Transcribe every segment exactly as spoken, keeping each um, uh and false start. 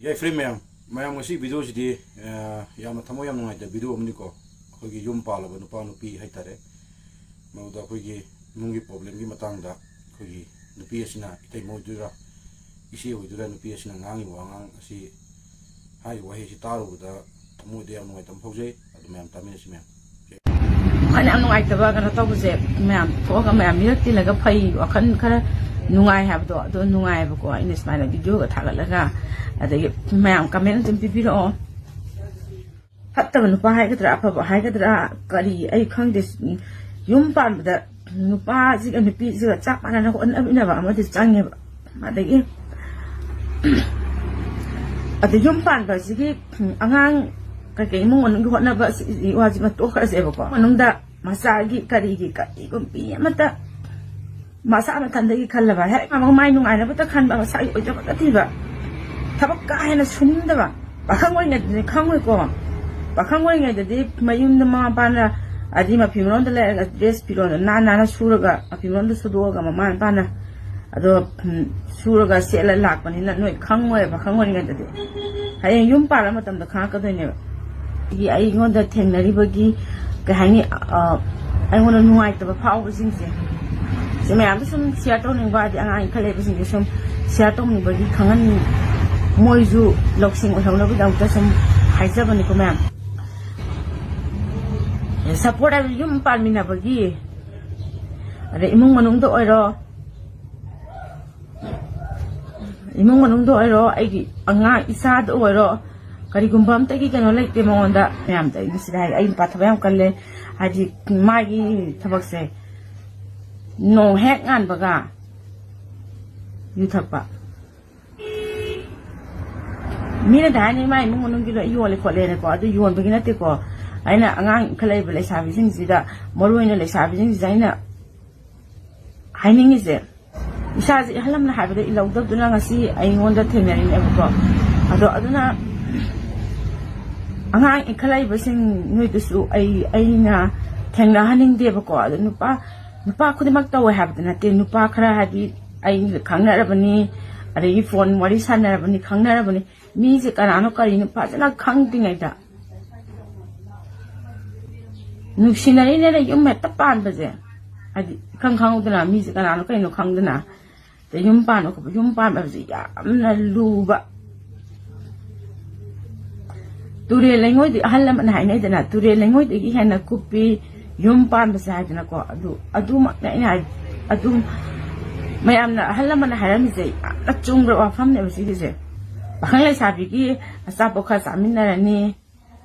ꯌꯥꯏꯐꯔꯦ ꯃꯌꯥꯝ꯫ ꯃꯌꯥꯝ, ꯉꯁꯤ ꯚꯤꯗꯤꯑꯣꯁꯤꯗꯤ, ꯑ, ꯌꯥꯝꯅ ꯊꯃꯣꯏ ꯌꯥꯝ ꯅꯨꯡꯉꯥꯏꯇꯕ ꯚꯤꯗꯤꯑꯣ ꯑꯃꯅꯤꯀꯣ꯫ ꯑꯩꯈꯣꯏꯒꯤ ꯌꯨꯝ ꯄꯥꯜꯂꯕ ꯅꯨꯄꯥ ꯅꯨꯄꯤ ꯍꯥꯏꯇꯥꯔꯦ, ꯃꯗꯨꯗ ꯑꯩꯈꯣꯏꯒꯤ ꯏꯃꯨꯡꯒꯤ ꯄ꯭ꯔꯣꯕ꯭ꯂꯦꯝꯒꯤ ꯃꯇꯥꯡꯗ ꯑꯩꯈꯣꯏꯒꯤ ꯅꯨꯄꯤ ꯑꯁꯤꯅ, ꯏꯇꯩꯃ ꯑꯣꯏꯗꯣꯏꯔꯥ, ꯏꯆꯦ ꯑꯣꯏꯗꯣꯏꯔꯥ, ꯅꯨꯄꯤ ꯑꯁꯤꯅ ꯉꯥꯡꯉꯤꯕ ꯋꯥꯉꯥꯡ ꯑꯁꯤ, ꯍꯥꯏꯔꯤꯕ ꯋꯥꯍꯩꯁꯤ ꯇꯥꯔꯨꯕꯗ ꯊꯃꯣꯏꯗ ꯌꯥꯝ ꯅꯨꯡꯉꯥꯏꯇꯕ ꯐꯥꯎꯖꯩ꯫ ꯑꯗꯨ ꯃꯌꯥꯝ ꯇꯥꯃꯤꯟꯅꯁꯤ ꯃꯌꯥꯝ꯫ ꯋꯥꯈꯜ ꯌꯥꯝ ꯅꯨꯡꯉꯥꯏꯇꯕ ꯀꯩꯅꯣ ꯇꯧꯕꯁꯦ, ꯃꯌꯥꯝ ꯊꯣꯛꯑꯒ ꯃꯌꯥꯝ ꯃꯤꯔꯛ ꯇꯤꯜꯂꯒ ꯐꯩ, ꯋꯥꯈꯜ ꯈꯔ ꯅꯨꯡꯉꯥꯏ ꯍꯥꯏꯕꯗꯣ, ꯑꯗꯨ ꯅꯨꯡꯉꯥꯏꯌꯦꯕꯀꯣ꯫ ꯑꯩꯅ ꯁꯨꯃꯥꯏꯅ ꯚꯤꯗꯤꯑꯣꯒ ꯊꯥꯒꯠꯂꯒ, ꯑꯗꯒꯤ ꯃꯌꯥꯝ ꯀꯃꯦꯟ ꯑꯗꯨꯝ ꯄꯤꯕꯤꯔꯛꯑꯣ꯫ ꯐꯠꯇꯕ ꯅꯨꯄꯥ ꯍꯥꯏꯒꯗ꯭ꯔꯥ, ꯑꯐꯕ ꯍꯥꯏꯒꯗ꯭ꯔꯥ, ꯀꯔꯤ, ꯑꯩ ꯈꯪꯗꯦ꯫ ꯌꯨꯝ ꯄꯥꯟꯕꯗ ꯅꯨꯄꯥꯁꯤꯒ ꯅꯨꯄꯤꯁꯤꯒ ꯆꯞ ꯃꯥꯟꯅꯅ ꯍꯣꯠꯅꯃꯤꯟꯅꯕ ꯑꯃꯗꯤ ꯆꯪꯉꯦꯕ꯫ ꯑꯗꯒꯤ ꯑꯗ ꯌꯨꯝ ꯄꯥꯟꯕꯁꯤꯒꯤ, ꯎꯝ, ꯑꯉꯥꯡ ꯀꯩꯀꯩ ꯏꯃꯨꯡ ꯃꯅꯨꯡꯒꯤ ꯍꯣꯠꯅꯕ ꯑꯁꯤꯒꯤ ꯋꯥꯁꯤꯃ ꯇꯣꯛꯈ꯭ꯔꯁꯦꯕꯀꯣ꯫ ꯃꯅꯨꯡꯗ ꯃꯆꯥꯒꯤ ꯀꯔꯤꯒꯤ ꯀꯔꯤꯒꯨꯝꯕꯤ ꯑꯃꯠꯇ ꯃꯁꯥ ꯃꯊꯟꯗꯒꯤ ꯈꯜꯂꯕ, ꯍꯦꯛ ꯃꯃꯥꯏ ꯅꯨꯡꯉꯥꯏꯅꯕꯇ ꯈꯟꯕ, ꯃꯁꯥꯒꯤ ꯑꯣꯏꯖꯕꯇ ꯊꯤꯕ, ꯊꯕꯛ ꯀꯥ ꯍꯦꯟꯅ ꯁꯨꯅꯤꯡꯗꯕ꯫ ꯄꯥꯈꯪ ꯑꯣꯏꯔꯤꯉꯩꯗꯗꯤ ꯈꯪꯉꯣꯏꯀꯣ꯫ ꯄꯥꯈꯪ ꯑꯣꯏꯔꯤꯉꯩꯗꯗꯤ ꯃꯌꯨꯝꯗ ꯃꯃꯥ ꯃꯄꯥꯅ, ꯑꯗꯤ ꯃꯐꯤ ꯃꯔꯣꯟꯗ ꯂꯩꯔꯒ ꯗ꯭ꯔꯦꯁ ꯐꯤꯔꯣꯟꯗꯣ ꯅꯥꯟ ꯅꯥꯟꯅ ꯁꯨꯔꯒ, ꯃꯐꯤ ꯃꯔꯣꯟꯗꯣ ꯁꯨꯗꯣꯛꯑꯒ ꯃꯃꯥ ꯃꯄꯥꯅ ꯑꯗꯣ, ꯎꯝ, ꯁꯨꯔꯒ ꯁꯦꯠꯂ ꯂꯥꯛꯄꯅꯤꯅ ꯅꯣꯏ ꯈꯪꯉꯣꯏꯕ, ꯄꯥꯈꯪ ꯑꯣꯏꯔꯤꯉꯩꯗꯗꯤ꯫ ꯍꯌꯦꯡ ꯌꯨꯝ ꯄꯥꯜꯂ ꯃꯇꯝꯗ ꯈꯪꯉꯛꯀꯗꯣꯏꯅꯦꯕ꯫ ꯑꯩꯒꯤ, ꯑꯩꯉꯣꯟꯗ ꯊꯦꯡꯅꯔꯤꯕꯒꯤ, ꯀꯩ ꯍꯥꯏꯅꯤ, ꯑ, ꯑꯩꯉꯣꯟꯗ ꯅꯨꯡꯉꯥꯏꯇꯕ ꯐꯥꯎꯕꯁꯤꯡꯁꯦ, ꯁꯤ ꯃꯌꯥꯝꯗ ꯁꯨꯝ ꯁꯤꯌꯔ ꯇꯧꯅꯤꯡꯕ, ꯍꯥꯏꯗꯤ ꯑꯉꯥꯡ ꯏꯟꯈꯠꯂꯛꯏꯕꯁꯤꯡꯁꯦ ꯁꯨꯝ ꯁꯤꯌꯔ ꯇꯧꯅꯤꯡꯕꯒꯤ ꯈꯪꯍꯟꯅꯤꯡ-, ꯃꯣꯏꯁꯨ ꯂꯧꯁꯤꯡ ꯑꯣꯏꯍꯧꯅꯕꯒꯤꯗꯃꯛꯇ ꯁꯨꯝ ꯍꯥꯏꯖꯕꯅꯤꯀꯣ ꯃꯌꯥꯝ꯫ ꯁꯞꯄꯣꯔꯠ ꯍꯥꯏꯕ ꯌꯨꯝ ꯄꯥꯟꯃꯤꯟꯅꯕꯒꯤ, ꯑꯗꯩ ꯏꯃꯨꯡ ꯃꯅꯨꯡꯗ ꯑꯣꯏꯔꯣ, ꯏꯃꯨꯡ ꯃꯅꯨꯡꯗ ꯑꯣꯏꯔꯣ, ꯑꯩꯒꯤ ꯑꯉꯥꯡ ꯏꯆꯥꯗ ꯑꯣꯏꯔꯣ, ꯀꯔꯤꯒꯨꯝꯕ ꯑꯝꯇꯒꯤ ꯀꯩꯅꯣ ꯂꯩꯇꯦ ꯃꯉꯣꯟꯗ꯫ ꯃꯌꯥꯝꯗ ꯑꯩ ꯃꯁꯤꯗ ꯍꯥꯏ, ꯑꯩ ꯅꯨꯄꯥ ꯊꯕꯛ ꯌꯥꯝ ꯀꯜꯂꯦ, ꯍꯥꯏꯗꯤ ꯃꯥꯒꯤ ꯊꯕꯛꯁꯦ ꯅꯣꯡ ꯍꯦꯛ ꯉꯥꯟꯕꯒ ꯌꯨ ꯊꯛꯄ꯫ ꯃꯤꯅꯗꯤ ꯍꯥꯏꯅꯤ, "ꯃꯥ ꯏꯃꯨꯡ ꯃꯅꯨꯡꯒꯤ ꯂꯣꯏ ꯌꯣꯜꯂꯦ ꯈꯣꯠꯂꯦꯅꯀꯣ", ꯑꯗꯨ ꯌꯣꯟꯕꯒꯤ ꯅꯠꯇꯦꯀꯣ꯫ ꯑꯩꯅ ꯑꯉꯥꯡ ꯏꯟꯈꯠꯂꯛꯏꯕ ꯂꯩꯁꯥꯕꯤꯁꯤꯡꯁꯤꯗ, ꯃꯔꯨ ꯑꯣꯏꯅ ꯂꯩꯁꯥꯕꯤꯁꯤꯡꯁꯤꯗ ꯑꯩꯅ ꯍꯥꯏꯅꯤꯡꯉꯤꯁꯦ, ꯏꯁꯥꯁꯦ ꯑꯍꯜ ꯂꯃꯟꯅ ꯍꯥꯏꯕꯗ ꯏꯜꯍꯧꯗꯕꯗꯨꯅ ꯉꯁꯤ ꯑꯩꯉꯣꯟꯗ ꯊꯦꯡꯅꯔꯤꯅꯦꯕꯀꯣ꯫ ꯑꯗꯣ ꯑꯗꯨꯅ ꯑꯉꯥꯡ ꯏꯟꯈꯠꯂꯛꯏꯕꯁꯤꯡ ꯅꯣꯏꯗꯨꯁꯨ ꯑꯩ, ꯑꯩꯅ ꯊꯦꯡꯅꯍꯟꯅꯤꯡꯗꯦꯕꯀꯣ꯫ ꯑꯗꯣ ꯅꯨꯄꯥ, ꯅꯨꯄꯥ ꯈꯨꯗꯤꯡꯃꯛ ꯇꯧꯋꯦ ꯍꯥꯏꯕꯗꯤ ꯅꯠꯇꯦ꯫ ꯅꯨꯄꯥ ꯈꯔ, ꯍꯥꯏꯗꯤ, ꯑꯩ ꯈꯪꯅꯔꯕꯅꯤ, ꯑꯗꯒꯤ ꯐꯣꯟ ꯋꯥꯔꯤ ꯁꯥꯟꯅꯔꯕꯅꯤ, ꯈꯪꯅꯔꯕꯅꯤ꯫ ꯃꯤꯁꯦ ꯀꯅꯥꯅꯣ ꯀꯔꯤꯅꯣ ꯐꯖꯅ ꯈꯪꯗ꯭ꯔꯤꯉꯩꯗ, ꯅꯨꯡꯁꯤꯅꯔꯤꯅꯦꯅ ꯌꯨꯝ ꯍꯦꯛꯇ ꯄꯥꯟꯕꯁꯦ, ꯍꯥꯏꯗꯤ ꯏꯈꯪ ꯈꯪꯍꯧꯗꯅ, ꯃꯤꯁꯦ ꯀꯅꯥꯅꯣ ꯀꯩꯅꯣ ꯈꯪꯗꯅ, ꯑꯗꯩ ꯌꯨꯝ ꯄꯥꯟꯕ ꯈꯣꯠꯄ, ꯌꯨꯝ ꯄꯥꯟꯕ ꯍꯥꯏꯕꯁꯤ ꯌꯥꯝꯅ ꯂꯨꯕ꯫ ꯇꯨꯔꯦꯜ ꯂꯩꯉꯣꯏꯗꯤ ꯑꯍꯜ ꯂꯃꯟꯅ ꯍꯥꯏꯅꯩꯗꯅ, ꯇꯨꯔꯦꯜ ꯂꯩꯉꯣꯏꯗꯒꯤ ꯍꯦꯟꯅ ꯀꯨꯞꯄꯤ ꯌꯨꯝ ꯄꯥꯟꯕꯁꯦ ꯍꯥꯏꯗꯅꯀꯣ꯫ ꯑꯗꯨ, ꯑꯗꯨꯃꯛꯅꯦ ꯑꯩꯅ ꯍꯥꯏ-, ꯑꯗꯨꯝ ꯃꯌꯥꯝꯅ, ꯑꯍꯜ ꯂꯃꯟꯅ ꯍꯥꯏꯔꯝꯃꯤꯁꯦ ꯌꯥꯝꯅ ꯆꯨꯝꯈ꯭ꯔꯕ ꯋꯥꯐꯝꯅꯦꯕ ꯁꯤꯒꯤꯁꯦ꯫ ꯄꯥꯈꯪ ꯂꯩꯁꯥꯕꯤꯒꯤ ꯑꯆꯥꯄꯣꯠ ꯈꯔ ꯆꯥꯃꯤꯟꯅꯔꯅꯤ,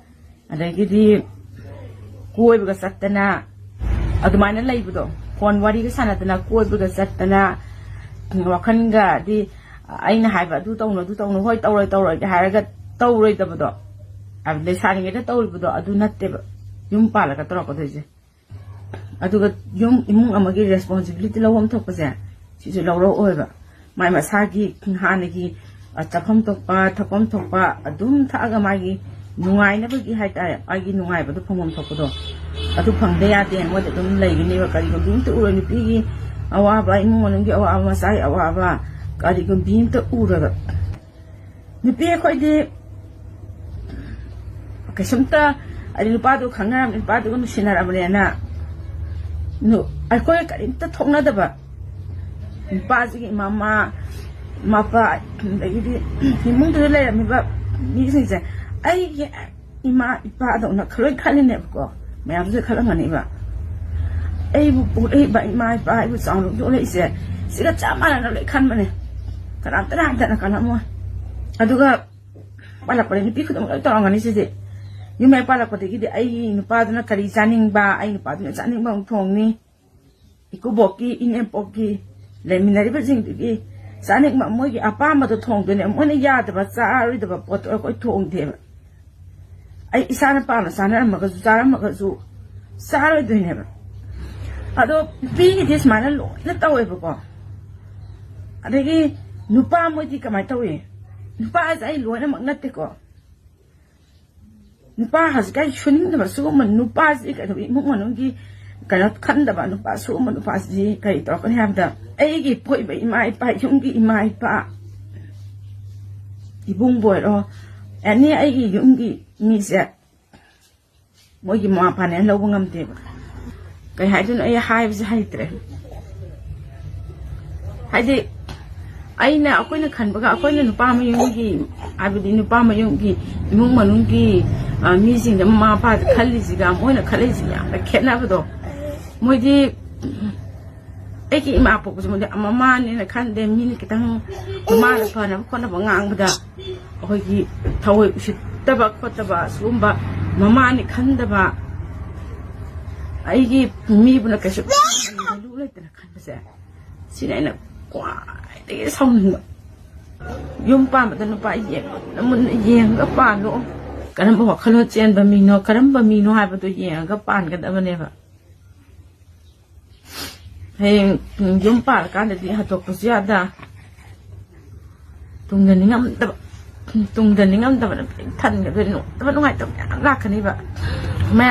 ꯑꯗꯒꯤꯗꯤ ꯀꯣꯏꯕꯒ ꯆꯠꯇꯅ, ꯑꯗꯨꯃꯥꯏꯅ ꯂꯩꯕꯗꯣ, ꯐꯣꯟ ꯋꯥꯔꯤꯒ ꯁꯥꯟꯅꯗꯅ, ꯀꯣꯏꯕꯒ ꯆꯠꯇꯅ, ꯋꯥꯈꯜꯒꯗꯤ ꯑꯩꯅ ꯍꯥꯏꯕ ꯑꯗꯨ ꯇꯧꯅꯨ, ꯑꯗꯨ ꯇꯧꯅꯨ, ꯍꯣꯏ, ꯇꯧꯔꯣꯏ, ꯇꯧꯔꯣꯏꯒ ꯍꯥꯏꯔꯒ ꯇꯧꯔꯣꯏꯗꯕꯗꯣ, ꯂꯩꯁꯥꯔꯤꯉꯩꯗ ꯇꯧꯔꯤꯕꯗꯣ ꯑꯗꯨ ꯅꯠꯇꯦꯕ ꯌꯨꯝ ꯄꯥꯜꯂꯒ ꯇꯧꯔꯛꯀꯗꯣꯏꯁꯦ꯫ ꯑꯗꯨꯒ ꯌꯨꯝ ꯏꯃꯨꯡ ꯑꯃꯒꯤ ꯔꯦꯁꯄꯣꯟꯁꯤꯕꯤꯂꯤꯇꯤ ꯂꯧꯐꯝ ꯊꯣꯛꯄꯁꯦ, ꯁꯤꯁꯨ ꯂꯧꯔꯛꯑꯣꯏꯕ꯫ ꯃꯥꯏ ꯃꯁꯥꯒꯤ ꯍꯥꯟꯅꯒꯤ, ꯑ, ꯆꯥꯐꯝ ꯊꯣꯛꯄ, ꯊꯛꯐꯝ ꯊꯣꯛꯄ ꯑꯗꯨꯝ ꯊꯛꯑꯒ, ꯃꯥꯒꯤ ꯅꯨꯡꯉꯥꯏꯅꯕꯒꯤ ꯍꯥꯏꯇꯥꯔꯦ, ꯃꯥꯒꯤ ꯅꯨꯡꯉꯥꯏꯕꯗꯣ ꯐꯪꯐꯝ ꯊꯣꯛꯄꯗꯣ, ꯑꯗꯨ ꯐꯪꯗ ꯌꯥꯗꯦ꯫ ꯃꯣꯏꯗ ꯑꯗꯨꯝ ꯂꯩꯒꯅꯦꯕ꯫ ꯀꯔꯤꯒꯨꯝꯕ ꯑꯝꯇ ꯎꯔꯣꯏ꯫ ꯅꯨꯄꯤꯒꯤ ꯑꯋꯥꯕ, ꯏꯃꯨꯡ ꯃꯅꯨꯡꯒꯤ ꯑꯋꯥꯕ, ꯃꯆꯥꯒꯤ ꯑꯋꯥꯕ, ꯀꯔꯤꯒꯨꯝꯕꯤ ꯑꯝꯇ ꯎꯔꯣꯏꯕ꯫ ꯅꯨꯄꯤ ꯑꯩꯈꯣꯏꯗꯤ ꯀꯩꯁꯨꯝꯇ, ꯑꯗꯩ ꯅꯨꯄꯥꯗꯨ ꯈꯪꯅꯔꯕꯅꯤ, ꯅꯨꯄꯥꯗꯨꯒ ꯅꯨꯡꯁꯤꯅꯔꯕꯅꯦꯅ, ꯅꯨ-, ꯑꯩꯈꯣꯏ ꯀꯔꯤꯝꯇ ꯊꯣꯛꯅꯗꯕ, ꯅꯨꯄꯥꯁꯤꯒꯤ ꯃꯃꯥ, ꯃꯄꯥ, ꯑꯗꯒꯤꯗꯤ ꯏꯃꯨꯡꯗꯨꯗ ꯂꯩꯔꯝꯃꯤꯕ ꯃꯤꯁꯤꯡꯁꯦ ꯑꯩꯒꯤ ꯏꯃꯥ ꯏꯄꯥꯗꯧꯅ ꯂꯣꯏ ꯈꯜꯂꯤꯅꯦꯕꯀꯣ꯫ ꯃꯌꯥꯝꯁꯨ ꯈꯜꯂꯝꯒꯅꯤꯕ, ꯑꯩꯕꯨ ꯄꯣꯛꯂꯛꯏꯕ ꯏꯃꯥ ꯏꯄꯥ, ꯑꯩꯕꯨ ꯆꯥꯎꯅ ꯌꯣꯛꯂꯛꯏꯁꯦ ꯁꯤꯒ ꯆꯞ ꯃꯥꯟꯅꯅ ꯂꯣꯏ ꯈꯟꯕꯅꯦ꯫ ꯀꯅꯥꯝꯇꯅ ꯍꯟꯊꯅ ꯈꯜꯂꯝꯃꯣꯏ꯫ ꯑꯗꯨꯒ ꯄꯥꯜꯂꯛꯄꯗ ꯅꯨꯄꯤ ꯈꯨꯗꯤꯡꯃꯛ ꯂꯣꯏ ꯇꯧꯔꯝꯒꯅꯤ ꯁꯤꯗꯤ꯫ ꯌꯨꯝ ꯍꯦꯛ ꯄꯥꯜꯂꯛꯄꯗꯒꯤꯗꯤ ꯑꯩꯒꯤ ꯅꯨꯄꯥꯗꯨꯅ ꯀꯔꯤ ꯆꯥꯅꯤꯡꯕ, ꯑꯩ ꯅꯨꯄꯥꯗꯨꯅ ꯆꯥꯅꯤꯡꯕ ꯑꯃ ꯊꯣꯡꯅꯤ꯫ ꯏꯀꯨꯕꯣꯛꯀꯤ, ꯏꯅꯦꯝꯄꯣꯛꯀꯤ, ꯂꯩꯃꯤꯟꯅꯔꯤꯕꯁꯤꯡꯗꯨꯒꯤ ꯆꯥꯅꯤꯡꯕ, ꯃꯣꯏꯒꯤ ꯑꯄꯥꯝꯕꯗꯣ ꯊꯣꯡꯗꯣꯏꯅꯦ꯫ ꯃꯣꯏꯅ ꯌꯥꯗꯕ, ꯆꯥꯔꯣꯏꯗꯕ ꯄꯣꯠꯇꯣ ꯑꯩꯈꯣꯏ ꯊꯣꯡꯗꯦꯕ꯫ ꯑꯩ ꯏꯁꯥꯅ ꯄꯥꯝꯅ ꯆꯥꯅꯔꯝꯃꯒꯁꯨ, ꯆꯥꯔꯝꯃꯒꯁꯨ ꯆꯥꯔꯣꯏꯗꯣꯏꯅꯦꯕ꯫ ꯑꯗꯣ ꯅꯨꯄꯤꯒꯤꯗꯤ ꯁꯨꯃꯥꯏꯅ ꯂꯣꯏꯅ ꯇꯧꯋꯦꯕꯀꯣ꯫ ꯑꯗꯒꯤ ꯅꯨꯄꯥ ꯃꯣꯏꯗꯤ ꯀꯃꯥꯏꯅ ꯇꯧꯏ? ꯅꯨꯄꯥꯁꯦ ꯑꯩ ꯂꯣꯏꯅꯃꯛ ꯅꯠꯇꯦꯀꯣ꯫ ꯅꯨꯄꯥ ꯍꯧꯖꯤꯛꯀꯥꯟ ꯁꯨꯅꯤꯡꯗꯕ ꯁꯤꯒꯨꯝꯕ ꯅꯨꯄꯥꯁꯤ, ꯀꯩꯅꯣ, ꯏꯃꯨꯡ ꯃꯅꯨꯡꯒꯤ ꯀꯩꯅꯣ ꯈꯟꯗꯕ ꯅꯨꯄꯥ, ꯁꯤꯒꯨꯝꯕ ꯅꯨꯄꯥꯁꯤ ꯀꯔꯤ ꯇꯧꯔꯛꯀꯅꯤ ꯍꯥꯏꯕꯗ, ꯑꯩꯒꯤ ꯄꯣꯛꯏꯕ ꯏꯃꯥ ꯏꯄꯥ, ꯌꯨꯝꯒꯤ ꯏꯃꯥ ꯏꯄꯥ, ꯏꯕꯨꯡꯕꯨ ꯑꯣꯏꯔꯣ, ꯑꯦꯅꯤ ꯑꯩꯒꯤ ꯌꯨꯝꯒꯤ ꯃꯤꯁꯦ ꯃꯣꯏꯒꯤ ꯃꯃꯥ ꯃꯄꯥꯅ ꯍꯦꯟꯅ ꯂꯧꯕ ꯉꯝꯗꯦꯕ꯫ ꯀꯩ ꯍꯥꯏꯗꯣꯏꯅꯣ, ꯑꯩ ꯍꯥꯏꯕꯁꯦ ꯍꯩꯇ꯭ꯔꯦ꯫ ꯍꯥꯏꯗꯤ ꯑꯩꯅ, ꯑꯩꯈꯣꯏꯅ ꯈꯟꯕꯒ, ꯑꯩꯈꯣꯏꯅ ꯅꯨꯄꯥ ꯃꯌꯨꯝꯒꯤ, ꯍꯥꯏꯕꯗꯤ ꯅꯨꯄꯥ ꯃꯌꯨꯝꯒꯤ ꯏꯃꯨꯡ ꯃꯅꯨꯡꯒꯤ, ꯑ, ꯃꯤꯁꯤꯡꯗ, ꯃꯃꯥ ꯃꯄꯥꯗ ꯈꯜꯂꯤꯁꯤꯒ ꯃꯣꯏꯅ ꯈꯜꯂꯤꯁꯤꯒ ꯌꯥꯝꯅ ꯈꯦꯠꯅꯕꯗꯣ꯫ ꯃꯣꯏꯗꯤ ꯑꯩꯒꯤ ꯏꯃꯥ ꯄꯣꯛꯄꯁꯦ ꯃꯣꯏꯗꯤ ꯃꯃꯥꯅꯦꯅ ꯈꯟꯗꯦ꯫ ꯃꯤꯅ ꯈꯤꯇꯪ ꯃꯃꯥꯅ ꯐꯅꯕ ꯈꯣꯠꯅꯕ ꯉꯥꯡꯕꯗ ꯑꯩꯈꯣꯏꯒꯤ ꯊꯑꯣꯏ ꯎꯁꯤꯠꯇꯕ ꯈꯣꯠꯇꯕ, ꯁꯤꯒꯨꯝꯕ ꯃꯃꯥꯅꯤ ꯈꯟꯗꯕ, ꯑꯩꯒꯤ ꯃꯤꯕꯨꯅ ꯀꯩꯁꯨ ꯚꯦꯂꯨ ꯂꯩꯇꯅ ꯈꯟꯕꯁꯦ, ꯁꯤꯅ ꯑꯩꯅ ꯈ꯭ꯋꯥꯏꯗꯒꯤ ꯁꯥꯎꯅꯤꯡꯕ꯫ ꯌꯨꯝ ꯄꯥꯟꯕꯗ ꯅꯨꯄꯥ ꯌꯦꯡꯕ, ꯃꯨꯟꯅ ꯃꯨꯟꯅ ꯌꯦꯡꯉꯒ ꯄꯥꯜꯂꯣ꯫ ꯀꯔꯝꯕ ꯋꯥꯈꯜꯂꯣꯟ ꯆꯦꯟꯕ ꯃꯤꯅꯣ, ꯀꯔꯝꯕ ꯃꯤꯅꯣ ꯍꯥꯏꯕꯗꯣ ꯌꯦꯡꯉꯒ ꯄꯥꯟꯒꯗꯕꯅꯦꯕ꯫ ꯍꯌꯦꯡ ꯌꯨꯝ ꯄꯥꯜꯂꯀꯥꯟꯗꯗꯤ ꯍꯟꯗꯣꯛꯄꯁꯨ ꯌꯥꯗ, ꯇꯨꯡꯗ ꯅꯤꯡꯉꯝꯗꯕ, ꯇꯨꯡꯗ ꯅꯤꯡꯉꯝꯗꯕꯅ ꯄꯤꯛ ꯊꯟꯒꯗꯣꯏꯅꯤ꯫ ꯅꯨꯡꯉꯥꯏꯇꯕ, ꯅꯨꯡꯉꯥꯏꯇꯕ ꯃꯌꯥꯝ ꯂꯥꯛꯀꯅꯤꯕ꯫ ꯃꯌꯥꯝ